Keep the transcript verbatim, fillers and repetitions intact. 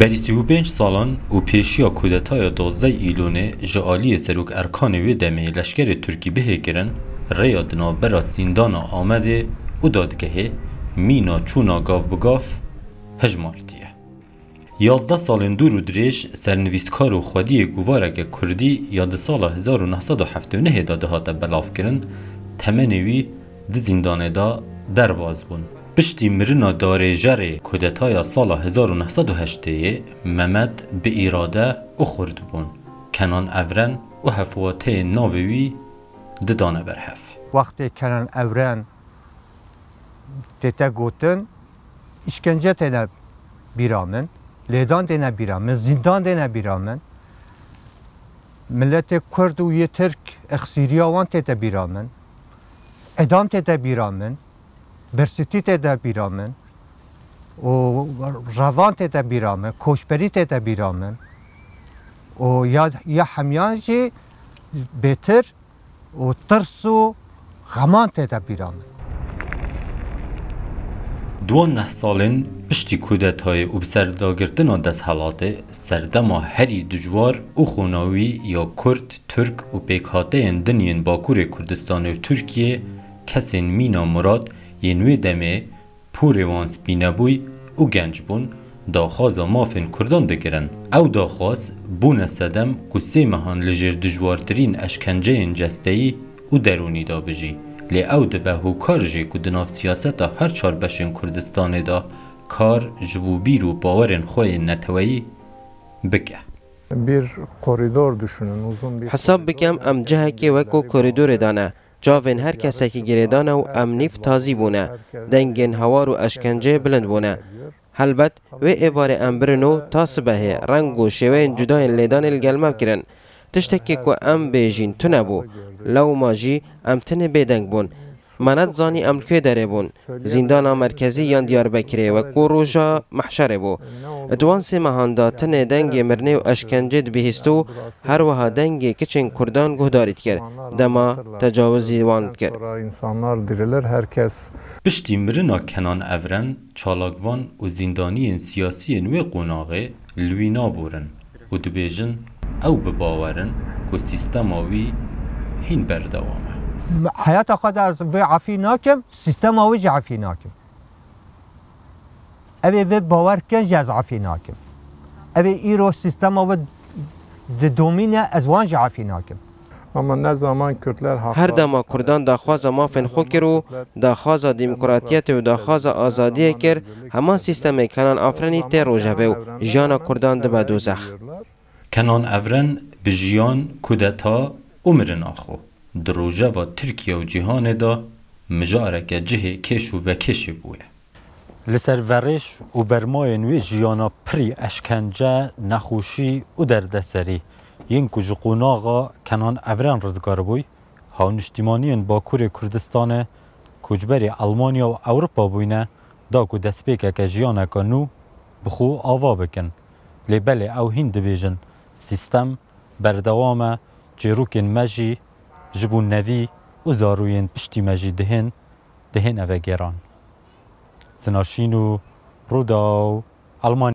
Berî sî û pênc salan û pêşiya kudetaya duwazdeh Îlonê ji aliyê Serok Erkanê wê demê leşkerê Tirkî bihêkirin, rêya di navbera zîndana Amedê û dadgehê mîna çûna gav bi gav hejmartiye. Yazdeh salên dûr û dirêj sernivîskar û xwediyê guvareke kurdî ya di sala hezar û neh sed û heftê û nehê de dihate belavkirin, temenê wî di zîndanê de derbas bûn. Piştî mirina darêjerê kudetaya sala hezar û neh sed û heştê yê Memed bi îrade û xurt bûn. Kenan Evren û hevwateyên navê wî didane ber hev. Wextê Kenan Evren tête gotin, îşkence têne bîra min, lêdan têne bîra min, zîndan têne bîra min. Miletê Kurd û yê Tirk, exsîriya wan tête bîra min. Edam tête bîra min. Birsitî tête bîra min. Û revan tête bîra min. Koçberî tête bîra min. Û ya, ya hemiyan jî bêtir û tirs û xeman tête bîra min. Duwan neh salên piştî kudetayê û bi serdagirtina desthilatê, serdema herî dijwar û xonawî ya Kurd, Tirk û pêkhateyên din yên Bakurê Kurdistanê û Tirkiyê, kesên mîna murad yên wê demê porê wan spî nebûy û genc bûn, daxwaza mafên Kurdan digirin. Ew daxwaz bûne sedem ku sê mehan li jêr dijwartirîn eşkenceyên cesteyî û derûnî de bijî. Lê ew dibe hokar jî ku di nav siyaseta her çar beşên Kurdistanê de kar ji bo bîr û bawerên xwe yên neteweyî bike. Bir koridor düşünün, uzun bir Hesab koridor. Bikem em cihekê weko koridorê dane. Çavên her kesekî girêdane û em nîv tazî bûne. Dengên hawar û eşkenceyê bilind bûne. Helbet, wê êvarê em birin û ta sibehê reng û şêweyên cuda yên lêdanê li gel me bikirin. Tiştekî ku em bêjîn tune bû. Lewma jî em tinê bêdeng bûn. Me nedizanî em li kwê derê bûn. Zîndana merkezî yan Diyarbekirê wek ku roja mehşerê bû. Di wan sê mehan de tinê dengê mirinê û eşkencê dibihîst û her wiha dengê kiçên Kurdan guhdarî dikir, dema tecawizî wan dikir. Sonra insanlar dirilir, herkes Piştî mirina Kenan Evren, çalakvan û zîndaniyên siyasî yên wê qonaxê li wî naborin û dibêjin, ew bi bawer in ku sîstema wî hîn berdewam e. Heyata xwe de ez vê afî nakim, sîstema wî jî afî nakim. Ew ê vê bawer kin jî ez afî nakim. Ew ê îro sîstema wê didomîne, ez wan jî afî nakim. Ama ne zaman Kürtler haklarını Her dema Kurdan daxwaza mafên xwe kir û daxwaza demokratiyetê û daxwaza azadiyê kir, heman sîstemê Kenan Afrenî tê rojevê û jiyana Kurdan dibe dozex. Kenan Evren bi jiyan, kudeta û mirina xwe di rojeva Tirkiye û cîhanê de mijareke cihê kêş û vekêşê bûye. Li ser verêş û bermayên wê jiyana pirî eşkence, nexweşî û derdeserî yên ku ji qonaxa Kenan Evren rizgar bûy, hawniştîmaniyên Bakurê Kurdistanê, koçberê Elmanya û Ewropa bûyne, da ku destpêkeke jiyaneke nû bi xwe ava bikin. Lê belê ew hîn dibêjin, sîstem berdewam e, çêrokên me jî ji bo nevî û zarûyên piştî me jî dihên, dihêne vegêran. Sinaşîn û Rûdaw, Elmanya.